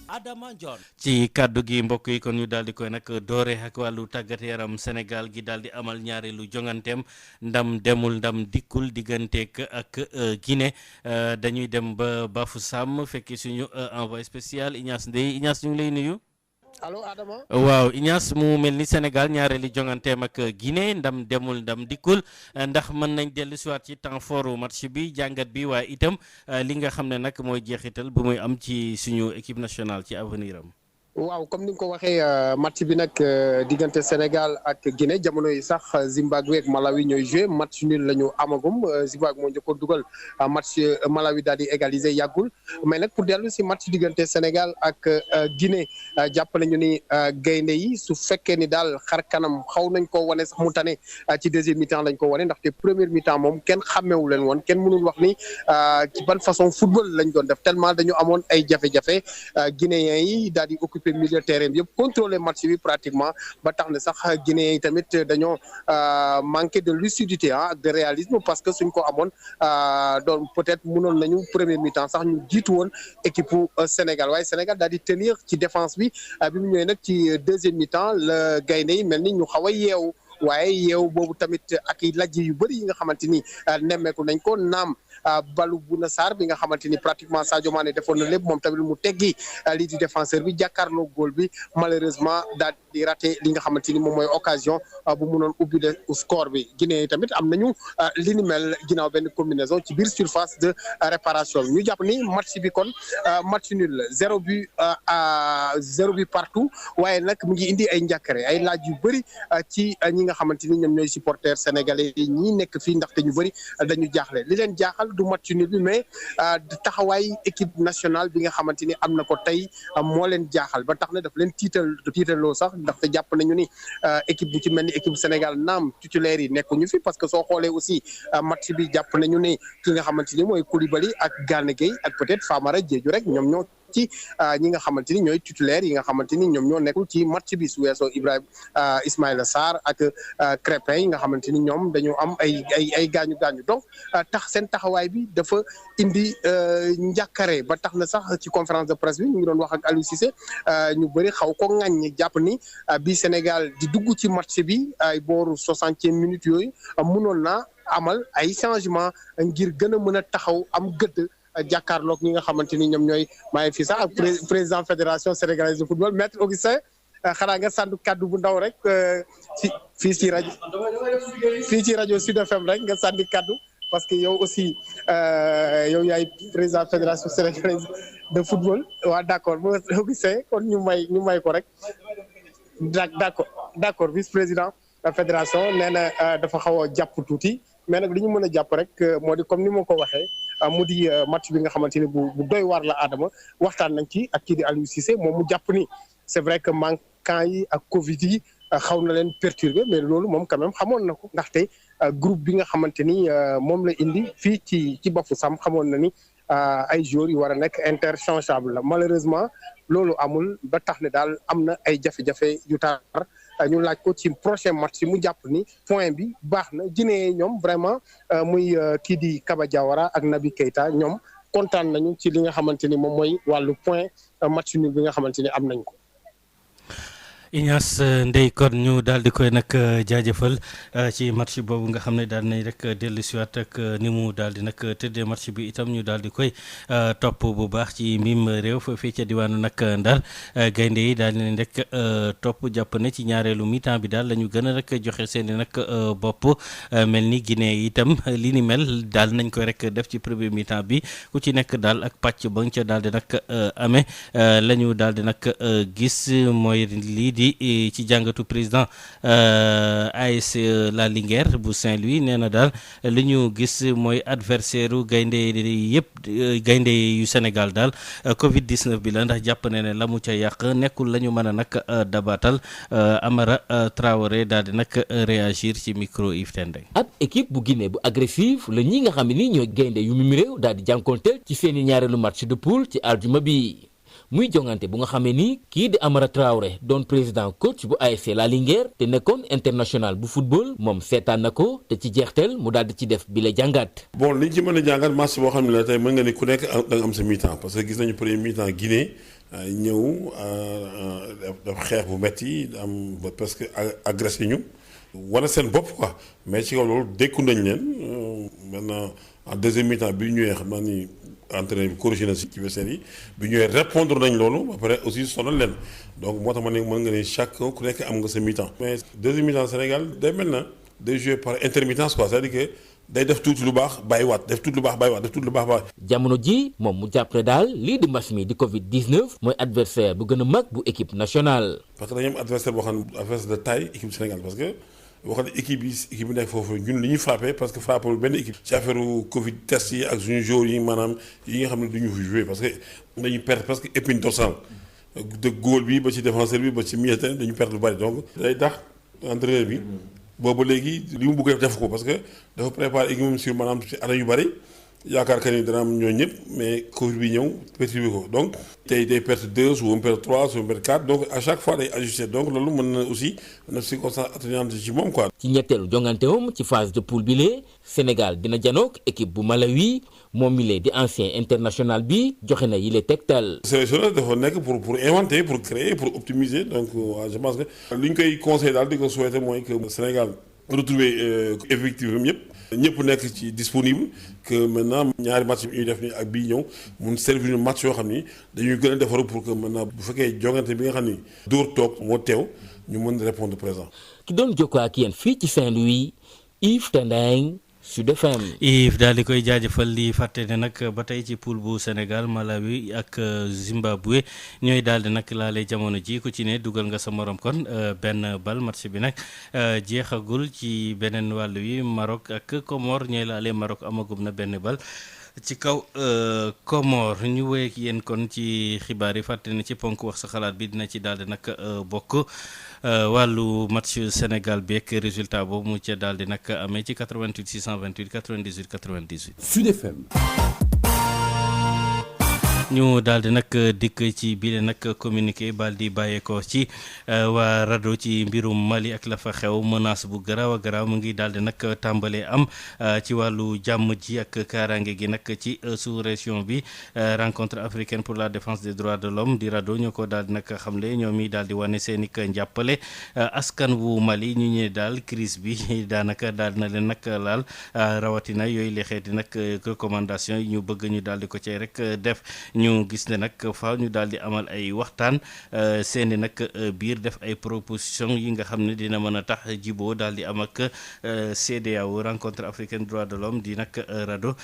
Adama Ndione ci kàddu gi mbokk yi kon ñu daal di koy nag doore ak wàllu tàggat yaram Sénégal gi daal di amal ñaareelu jonganteem ndam demul ndam dikkul digganteeg ak Guinée dañuy dem ba Bafoussam fekki suñu envoyé spécial Ignace Ndeye Ignace ñu ngi lay nuyu. allo Adama. waaw Ignace mu mel ni Sénégal ñaareelu jonganteem ak Guinée ndam demul ndam dikkul ndax mën nañ dellu si waat ci temps fort match bi jàngat bi waaye itam li nga xam ne nag mooy jeexital bu muy am ci suñu équipe nationale ci avenir am. waaw comme ni nga ko waxee match bi nag diggante Sénégal ak Guinée jamono yi sax Zimbabwe ak Malawi ñooy joué match nul la ñu amagum Zimbabwe moo njëkkoon dugal match Malawi daal di égaliser yàggul mais nag pour dellu si match diggante Sénégal ak Guinée jàpp nañu ni gaynde yi su fekkee ni daal xar kanam xaw nañ ko wane sax mu tane ci deuxième mi-temps lañ ko wane ndaxte première mi-temps moom kenn xàmmewu leen woon kenn mënul wax ni ci ban façon football lañ doon def tellement dañu amoon ay jafe-jafe guinéens yi daal di occupé milieu terrain bi yëpp contrôler match bi pratiquement ba tax na sax Guinéens yi tamit dañoo manqué de lucidité ak de réalisme parce que suñ ko amoon doon peut-être mënoon nañu premier mi-temps sax ñu jiitu woon équipe Sénégal waaye Sénégal daal di tenir ci défense bi bi mu ñëwee nag ci deuxième mi-temps la gaynde yi mel ni ñu xaw a yeewu waaye yeewu boobu tamit ak i lajj yu bëri yi nga xamante ni nemmeeku nañ ko naam balu Bouna Sarr bi nga xamante ni pratiquement Sadio Mané defoon na lépp moom tamit mu teggi lii di défenseur bi jàkkaarloo góol bi malheureusement daal di raté li nga xamante ni moom mooy occasion bu munoon ubbi le score bi Guinée yi tamit am nañu li ni mel ginnaaw benn combinaison ci biir surface de réparation bi ñu jàpp ni match bi kon match nul 0 but partout waaye nag mu ngi indi ay njàkkare ay laaj yu bëri ci ñi nga xamante ni ñoom ñooy supporters sénégalais yi ñi nekk fii ndaxte ñu bëri dañu jaaxle li leen jaaxal du match nul bi mais taxawaay équipe nationale bi nga xamante ni am na ko tey moo leen jaaxal ba tax na daf leen tiitaloo sax ndaxte jàpp nañu ni équipe bu ci mel ni équipe Sénégal naam titulaire yi nekkuñu fi parce que soo xoolee aussi match bi jàpp nañu ni ki nga xamante ni mooy Koulibaly ak Gana Gueye ak peut-être Famara Diédhiou rek ñoom ñoo ci ñi nga xamante ni ñooy titulaire yi nga xamante ni ñoom ñoo nekkul ci match bi su weesoo Ismaïla Sarr ak Crépin yi nga xamante ni ñoom dañoo am ay gaañu donc tax seen taxawaay bi dafa indi njàkkare ba tax na sax ci conférence de presse bi ñu ngi doon wax ak Aliou Cissé ñu bëri xaw ko ŋàññ jàpp ni bi Sénégal di dugg ci match bi ay booru 60e minute yooyu mënoon naa amal ay changement ngir gën a mën a taxaw am gëdd jàkkaarloog ñi nga xamante ni ñoom ñooy maa ngi fii sax ak président fédération sénégalaise de football maître Augustin xanaa nga sàndu kaddu bu ndaw rek fii ci rajo Sud FM rek nga sànni kaddu parce que yow aussi yow yaay président fédération sénégalaise de football waaw d'accord mo Augustin kon ñu may ko rek d'accord vice président fédération nee na dafa xaw a jàpp tuuti mais nag li ñu mën a jàpp rek moo di comme ni ma ko waxee mu di match bi nga xamante ni bu doy waar la Adama waxtaan nañ ci ak kii di Aliou Cissé moom mu jàpp ni c'est vrai que manquant yi ak Covid yi xaw na leen perturber mais loolu moom quand même xamoon na ko ndaxte groupe bi nga xamante ni moom la indi fii ci Bafoussam xamoon na ni ay joueurs yu war a nekk interchangeable la malheureusement loolu amul ba tax ne daal am na ay jafe-jafe yu tar ñu laaj ko ci prochain match mu jàpp ni point bi baax na Guinée ñoom vraiment muy kii di Kaba Diawara ak Naby Keita ñoom kontaan nañu ci li nga xamante ni moom mooy wàllu point match nul bi nga xamante ni am nañ ko. Ignace Ndeye kon ñu daal di koy nag jaajëfal ci match boobu nga xam ne daal nañ rek dellu siwaat ak ni mu daal di nag tëddee match bi itam ñu daal di koy topp bu baax ci mbim réew fii ca diwaanu nag Ndar gaynde yi daal nañ rek topp jàpp ne ci ñaareelu mi-temps bi daal la ñu gën a rek joxe seen i nag bopp mel ni Guinée itam li ni mel daal nañ koy rek def ci premier mi-temps bi ku ci nekk daal ak pàcc ba nga ca daal di nag amee la ñu daal di nag gis mooy lii di ci jàngatu président AS La Linguère bu Saint-Louis nee na daal li ñu gis mooy adversaire u gaynde yëpp gaynde yu Sénégal daal Covid 19 bi la ndax jàpp ne la mu ca yàq nekkul la ñu mën a nag dabaatal Amara Traoré daal di nag réagir ci micro Yves Tendeng. ab équipe bu Guinée bu agressif la ñi nga xam ne ni ñooy gaynde yu mim réew daal di jànkonteel ci seeni ñaareelu match de poule ci aljuma bi muy jongante bu nga xamee ni kii di Amara Traoré doon président coach bu ASC La Linguère te nekkoon international bu football moom seetaan na ko te ci jeexteel mu daal di ci def bi la jàngat. bon li ñu ci mën a jàngat match boo xam ne la tey mën nga ni ku nekk da nga am sa mi-temps parce que gis nañu premier mi-temps Guinée ñëw daf xeex bu metti am ba presque agressé ñu wane seen bopp quoi mais ci kaw loolu dékku nañ leen maintenant en deuxième mi-temps bi ñu ñëwee xam naa ni entraîneur bi corrigé na si ci vestiaire yi bi ñëwee répondre nañ loolu ba pare aussi sonal leen donc moo tax ma ne mën nga ni chaque ku nekk am nga sa mi-temps. mais deuxième mi-temps Sénégal day mel na day jouer par intermittence quoi c'est-à-dire que day def tuuti lu baax bàyyiwaat def tuuti lu baax bàyyiwaat def tuuti lu baax bàyyi. jamono ji moom mu jàpp ne daal lii di mbas mi di Covid-19 mooy adversaire bu gën a mag bu équipe nationale. parce que dañu am adversaire boo xam ne adversaire de taille équipe Sénégal parce que boo xam ne équipe bi nekk foofu ñun li ñuy frappé parce que frappé wul benn équipe. ci affaire Covid test yi ak suñu joueurs yi maanaam yi nga xam ne du ñu fi joué parce que dañuy perdre presque épine dorsale de góol bi ba ci défenseur bi ba ci milieu terrain dañu perdre lu bari donc day tax entraîneur bi. boobu léegi li mu bëgg def ko parce que dafa préparé équipe moom sur maanaam ci année yu bëri yaakaar que ni dana am ñooñu ñëpp mais Covid bi ñëw perturbé ko donc tey day perte 2 su mu perte 3 su mu perte 4 donc à chaque fois day ajusté donc loolu mën na aussi na circonstance atténuante ci moom quoi. ci ñetteelu jongantewam ci phase de poule bi lee Sénégal dina janook équipe bu Malawi moom mi lee di ancien international bi joxe na yile tegtal. sélectionneur dafa nekk pour inventer pour créer pour optimiser donc je pense que li ñu koy conseillé daal di ko souhaité mooy que Sénégal retrouver effectif am ñëpp nekk ci disponible que maintenant ñaari match bi ñuy def nii ak bii ñëw mun servir match yoo xam ni dañuy gën a defaru pour que maintenant bu fekkee jongante bi nga xam ni dóor toog moo teew ñu mën répondre présent. ki doon jokkoo ak yéen fii ci Saint-Louis Yves Tendeng Sud FM. Yves daal di koy jaajëfal li fàtte ne nag ba tey ci poule bu Sénégal Malawi ak Zimbabwe ñooy daal di nag laale jamono ji ku ci ne dugal nga sa morom kon benn bal match bi nag jeexagul ci beneen wàll wi Maroc ak Comores ñooy laale Maroc amagum na benn bal. ci kaw Comores ñu wéy ak yéen kon ci xibaar yi fàtte ne ci ponk wax sa xalaat bi dina ci daal di nag bokk wàllu match Sénégal bi ak résultat boobu mu ca daal di nag amee ci 88 628 98 98. Sud FM. ñu daal di nag dikk ci biir nag communiqué bal di bàyyeekoo ci waa RADDHO ci mbirum Mali ak la fa xew menace bu garaaw a garaaw mu ngi daal di nag tàmbalee am ci wàllu jàmm ji ak kaaraange gi nag ci sous-région bi rencontre africaine pour la défense des droits de l'homme di RADDHO ñoo ko daal di nag xamle ñoom i daal di wane seen i njàppale askan wu Mali ñu ñëwee daal crise bi daanaka daal na leen nag laal rawatina yooyu la xeeti nag recommandation yi ñu bëgg ñu daal di ko cay rek def. ñu gis ne nag faaw ñu daal di amal ay waxtaan seeni nag biir def ay proposition yi nga xam ne dina mën a tax jiboo daal di am ak CEDEAO rencontre africaine droits de l'homme di nag RADDHO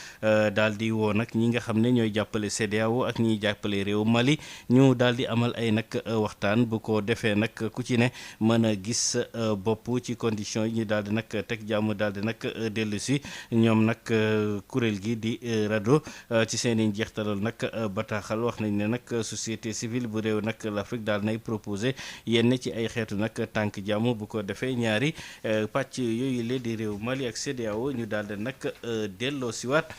daal di woo nag ñi nga xam ne ñooy jàppale CEDEAO ak ñiy jàppale réew Mali ñu daal di amal ay nag waxtaan bu ko defee nag ku ci ne mën a gis bopp ci condition yi ñu daal di nag teg jàmm daal di nag dellu si ñoom nag kuréel gi di RADDHO ci seeni njeextalal nag bataaxal wax nañ ne nag société civile bu réew nag l'Afrique daal nay proposé yenn ci ay xeetu nag tànk jàmm bu ko defee ñaari pàcc yooyu lee di réew Mali ak CEDEAO ñu daal di nag delloo siwaat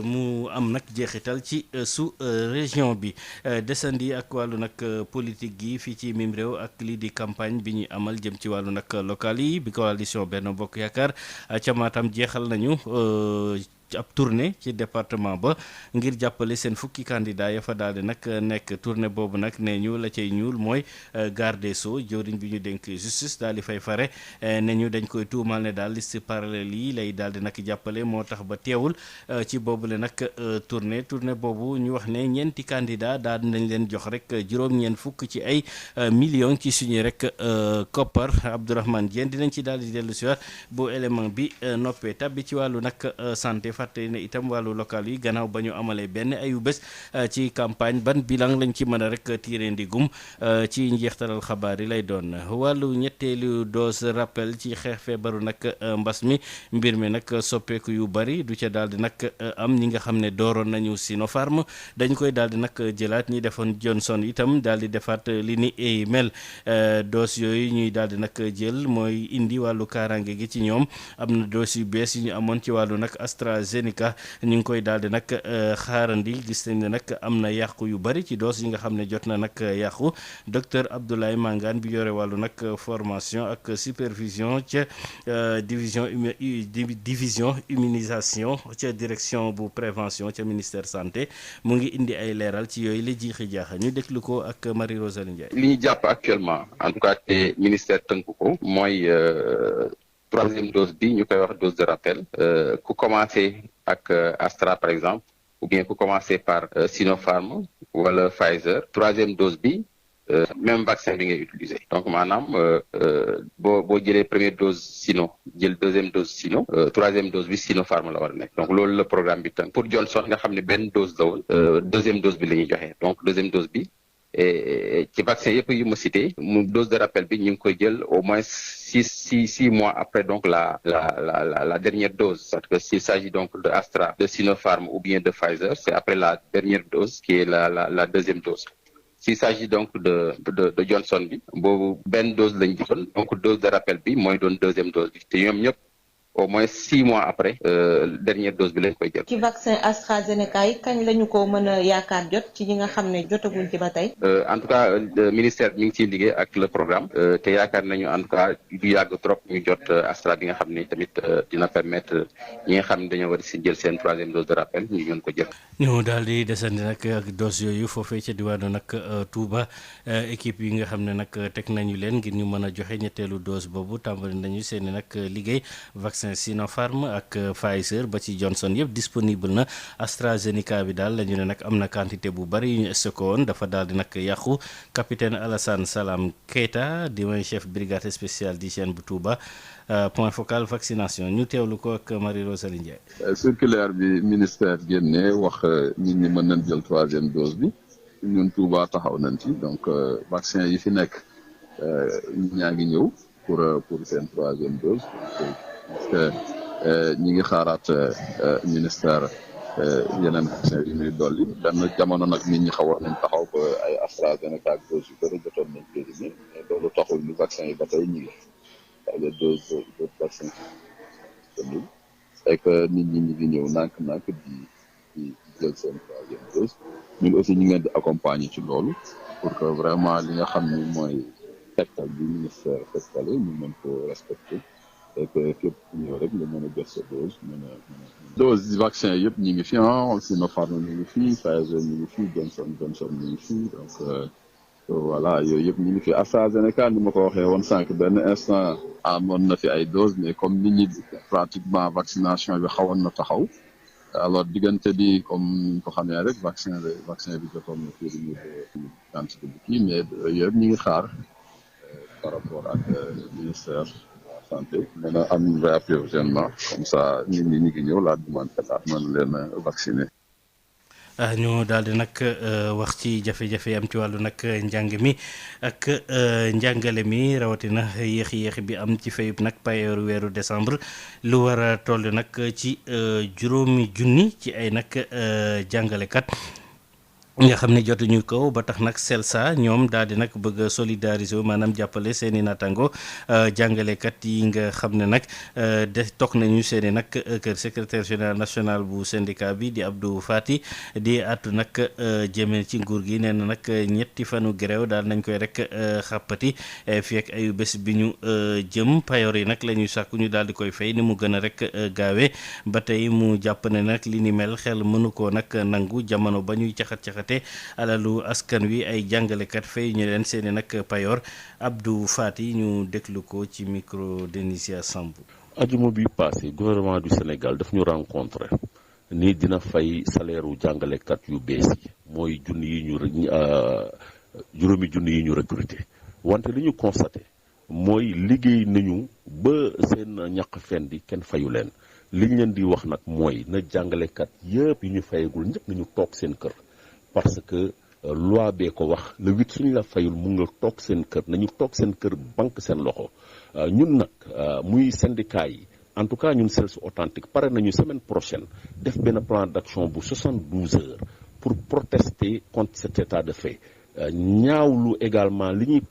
mu am nag jeexital ci sous région bi desandi ak wàllu nag politique gi fii ci mim réew ak lii di campagne bi ñuy amal jëm ci wàllu nag local yi bi coalition Benno Bokk Yaakaar ca Matam jeexal nañu ab tournée ci département ba ngir jàppale seen fukki candidat ya fa daal di nag nekk tournée boobu nag nee ñu la cay ñuul mooy garde des sceaux jëwriñ bi ñu dénk justice daal di fay fare ne ñu dañ koy tuumal ne daal liste parallèle yi lay daal di nag jàppale moo tax ba teewul ci boobule nag tournée boobu ñu wax ne ñeenti candidat daal nañ leen jox rek juróom-ñeent fukk ci ay millions ci suñu rek koppar Abdourahmane Diène dinañ ci daal di dellu si waat bu élément bi noppee tabbi ci wàllu nag santé fàtte ne itam wàllu local yi gannaaw ba ñu amalee benn ayu bés ci campagne ban bilan lañ ci mën a rek tiire ndigum ci njeextalal xabaar yi lay doon wàllu ñetteelu dose rappel ci xeex feebaru nag mbas mi mbir mi nag soppeeku yu bari du ca daal di nag am ñi nga xam ne dooroon nañu Sinopharm dañ koy daal di nag jëlaat ñi defoon Johnson itam daal di defaat li ni mel dose yooyu ñuy daal di nag jël mooy indi wàllu kaaraange gi ci ñoom am na dose yu bees yi ñu amoon ci wàllu nag AstraZeneca AstraZeneca ñu ngi koy daal di nag xaarandi gis nañ ne nag am na yàqu yu bari ci dose yi nga xam ne jot na nag yàqu docteur Abdoulaye Mangane bi yore wàllu nag formation ak supervision ca division immunisation ca direction bu prévention ca ministère santé mu ngi indi ay leeral ci yooyu la jiixi jaaxa ñu déglu ko ak Marie Rosalie Ndiaye. li ñu jàpp actuellement en tout cas te ministère tënk ko mooy troisième dose bi ñu koy wax dose de rappel ku commencé ak Astra par exemple ou bien ku commencé par Sinopharm wala Pfizer troisième dose bi même vaccin bi ngay utiliser donc maanaam boo jëlee première dose Sino jël deuxième dose Sino troisième dose bi Sinopharm la war a nekk donc loolu la programme bi tënk pour Johnson nga xam ne benn dose la woon deuxième dose bi la ñuy joxe donc deuxième dose bi ci vaccin yëpp yu ma cité mu dose de rappel bi ñu ngi koy jël au moins six mois après donc la dernière dose parce que s'il s'agit donc de Astra, de Sinopharm ou bien de Pfizer, c'est après la dernière dose qui est la deuxième dose. S'il s'agit donc de Johnson bi boobu benn dose lañ jëloon donc dose de rappel bi mooy doon deuxième dose bi te ñoom ñëpp au moins 6 mois après dernière dose bi lañ koy jël. ci vaccin AstraZeneca yi kañ lañu ko mën a yaakaar jot ci ñi nga xam ne jotaguñ ci ba tey. En tout cas ministère mi ngi ciy liggéey ak le programme te yaakaar nañu en tout cas du yàgg trop ñu jot Astra bi nga xam ne tamit dina permettre ñi nga xam ne dañoo war a si jël seen troisième dose de rappel ñu mën ko jël. ñu daal di desandi nag ak dose yooyu foofee ca diwaanu nag Touba équipe yi nga xam ne nag teg nañu leen ngir ñu mën a joxe ñetteelu dose boobu tàmbali nañu seen i nag liggéey vaccin Sinopharm ak Pfizer ba ci Johnson yëpp disponible na AstraZeneca bi daal la ñu ne nag am na quantité bu bari yu ñu stocké woon dafa daal di nag yàqu capitaine Alassane Salam Keita di mooy chef brigade spéciale d'hygiène bu Touba point focal vaccination ñu teewlu ko ak Marie Rosalie Ndiaye. circulaire bi ministère génne wax nit ñi mën nañ jël troisième dose bi ñun Touba taxaw nañ ci donc vaccin yi fi nekk ñaa ngi ñëw pour seen troisième dose parce que ñi ngi xaaraat ministère yeneen vaccin yi muy dolli benn jamono nag nit ñi xawoon nañ taxaw ba ay AstraZeneca ak dose yu bëri jotoon nañ périmé mais loolu taxul ni vaccin yi ba tey ñu ngi les doses vaccin disponible et que nit ñi ñu ngi ñëw nànk-nànk di jël seen troisième dose ñun aussi ñu ngi leen di accompagner ci loolu pour que vraiment li nga xam ni mooy tegtal bi ministère tegtale ñu mën ko respecter et que képp ku ñëw rek nga mën a jot sa dose dose vaccin yëpp ñu ngi fi Sinopharm ñu ngi fi Pfizer ñu ngi fi Johnson ñu ngi fi donc voilà yooyu yëpp ñu ngi fi AstraZeneca ni ma ko waxee woon sànq benn instant amoon na fi ay doses mais comme nit ñi pratiquement vaccination bi xawoon na taxaw alors diggante bi comme ni ko xamee rek vaccin bi jotoon na périmé quantité bi kii mais yooyu yëpp ñu ngi xaar par rapport ak ministère santé mën a am réapprovisionnement comme ça nit ñi ñu ngi ñëw la demande état mën leen a vacciner. ñu daal di nag wax ci jafe-jafe am ci wàllu nag njàng mi ak njàngale mi rawatina yéexi bi am ci fayub nag payeeru weeru décembre lu war a toll nag ci juróomi junni ci ay nag jàngalekat nga xam ne jotuñu ko ba tax nag CELSA ñoom daal di nag bëgg a solidariser wu maanaam jàppale seen i naataango jàngalekat yi nga xam ne nag de toog nañu seen i nag kër secrétaire général national bu syndicat bi di Abdou Fati di àttu nag jëmee ci nguur gi nee na nag ñetti fanu grève daal nañ koy rek xàppati fii ak ayu bés bi ñu jëm payoor yi nag la ñuy sàkku ñu daal di koy fay ni mu gën a rek gaawee ba tey mu jàpp ne nag li ni mel xel mënu koo nag nangu jamono ba ñuy caxat-caxate alalu askan wi ay jàngalekat fay ñu leen seeni nag payoor Abdou Fati ñu déglu ko ci micro Denisia Sambou. ajuma bi passé gouvernement du Sénégal daf ñu rencontré ni dina fay salaire u jàngalekat yu bees yi mooy juróomi junni yi ñu recruté wante li ñu constaté mooy liggéey nañu ba seen ñaq fen di kenn fayu leen liñ leen di wax nag mooy na jàngalekat yëpp yi ñu fayagul ñëpp nañu toog seen kër parce que loi bee ko wax le 8 suñu la fayul mu nga toog seen kër nañu toog seen kër banque seen loxo ñun nag muy syndicat yi en tout cas ñun CELS authentique pare nañu semaine prochaine def benn plan d'action bu 72 heures pour protester contre cet état de fait ñaawlu également li ñuy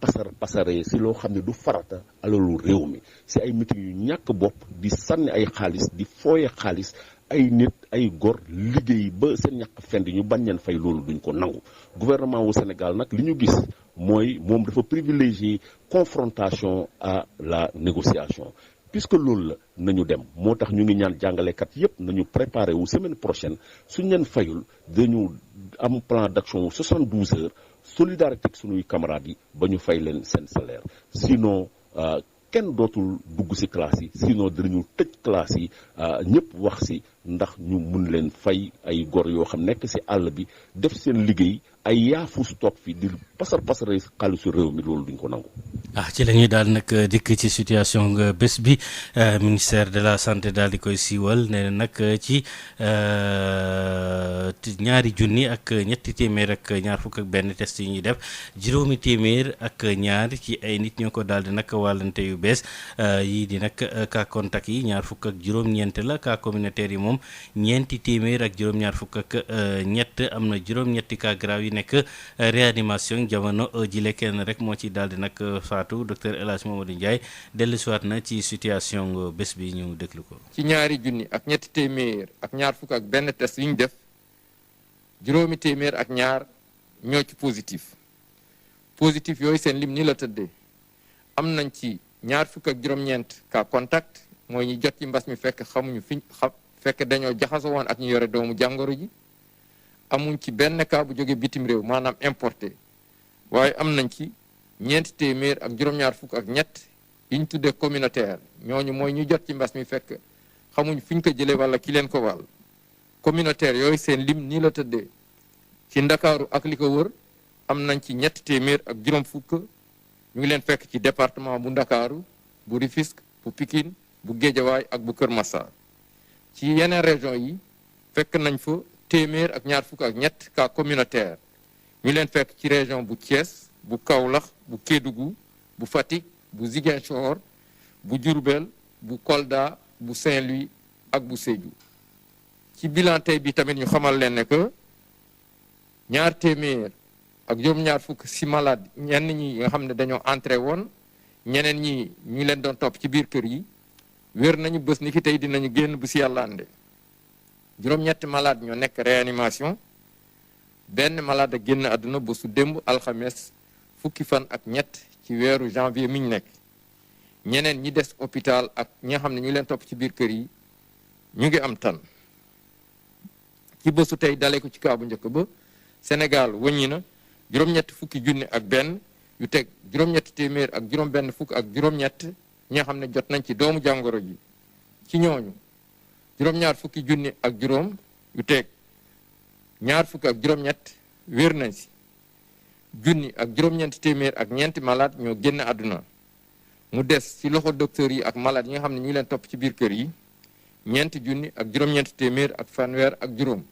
pasaree si loo xam ne du farata alalu réew mi si ay meeting yu ñàkk bopp di sànni ay xaalis di fooye xaalis ay nit ay gor liggéey ba seen ñàkk fendi ñu bañ leen fay loolu duñ ko nangu gouvernement wu Sénégal nag li ñu gis mooy moom dafa privilégier confrontation à la négociation puisque loolu la nañu dem moo tax ñu ngi ñaan jàngalekat yépp nañu préparer wu semaine prochaine suñ leen fayul dañu am plan d'action wu 72 heures solidarité ak suñuy camarades yi ba ñu fay leen seen salaire sinon kenn dootul dugg ci classe yi sinon dinañu tëj classe yi ñëpp wax ci ndax ñu mun leen fay ay gor yoo xam nekk ci àll bi def seen liggéey ay yaafus toog fi di pasare xaalisu réew mi loolu duñ ko nangu. ci la ñuy daal nag dikk ci situation bés bi ministère de la santé daal di koy siiwal nee na nag ci ñaari junni ak ñetti téeméer ak ñaar fukk ak benn test yi ñuy def juróomi téeméer ak ñaar ci ay nit ñoo ko daal di nag wàllante yu bees yii di nag cas contact yi ñaar fukk ak juróom-ñeent la cas communautaire yi moom ñeenti téeméer ak juróom-ñaar fukk ak ñett am na juróom-ñetti cas grave yi nekk réanimation jamono jile kenn rek moo ci daal di nag faatu docteur El Hadj Mamadou Ndiaye dellusiwaat na ci situation bés bi ñu déglu ko. ci ñaari junni ak ñetti téeméer ak ñaar fukk ak benn test yi ñu def juróomi téeméer ak ñaar ñoo ci positif yooyu seen lim ni la tëddee am nañ ci ñaar fukk ak juróom-ñeent cas contact mooy ñi jot ci mbas mi fekk xamuñu fekk dañoo jaxasoo woon ak ñu yore doomu jàngoro ji amuñ ci benn cas bu jóge bitim réew maanaam importé waaye am nañ ci ñeenti téeméer ak juróom-ñaar fukk ak ñett yi ñu tuddee communautaire ñooñu mooy ñu jot ci mbas mi fekk xamuñ fi ñu ko jëlee wala ki leen ko wàll communautaire yooyu seen lim nii la tëddee ci ndakaaru ak li ko wër am nañ ci ñetti téeméer ak juróom fukk ñu ngi leen fekk ci département bu ndakaaru bu Rufisque bu Pikine bu Guédiawaye ak bu Kër Massar ci yeneen région yi fekk nañ fa téeméer ak ñaar fukk ak ñett cas communautaire ñu leen fekk ci région bu Thiès bu Kaolack bu Kédougou bu Fatick bu Ziguinchor bu Diourbel bu Kolda bu Saint-Louis ak bu Sédhiou ci bilan tey bi tamit ñu xamal leen ne que ñaar téeméer ak juróom-ñaar fukk si malade ñenn ñi nga xam ne dañoo entré woon ñeneen ñi ñu leen doon topp ci biir kër yi wér nañu bés ni ki tey dinañu génn bu si yàlla ànde juróom-ñetti malade ñoo nekk réanimation benn malade a génn àdduna bésu démb alxames fukki fan ak ñett ci weeru janvier mi ñu nekk ñeneen ñi des hôpital ak ñi nga xam ne ñu leen topp ci biir kër yi ñu ngi am tan ci bésu tey dalee ko ci kaa bu njëkk ba Sénégal wëññi na juróom-ñetti fukki junni ak benn yu teg juróom-ñetti téeméer ak juróom-benn fukk ak juróom-ñett ñi nga xam ne jot nañ ci doomu jàngoro ji ci ñooñu juróom-ñaar fukki junni ak juróom yu teg ñaar fukk ak juróom-ñett wér nañ si junni ak juróom-ñeenti téeméer ak ñeenti malade ñoo génn àdduna mu des ci loxo docteur yi ak malade yi nga xam ne ñu ngi leen topp ci biir kër yi ñeenti junni ak juróom-ñeenti téeméer ak fanweer ak juróom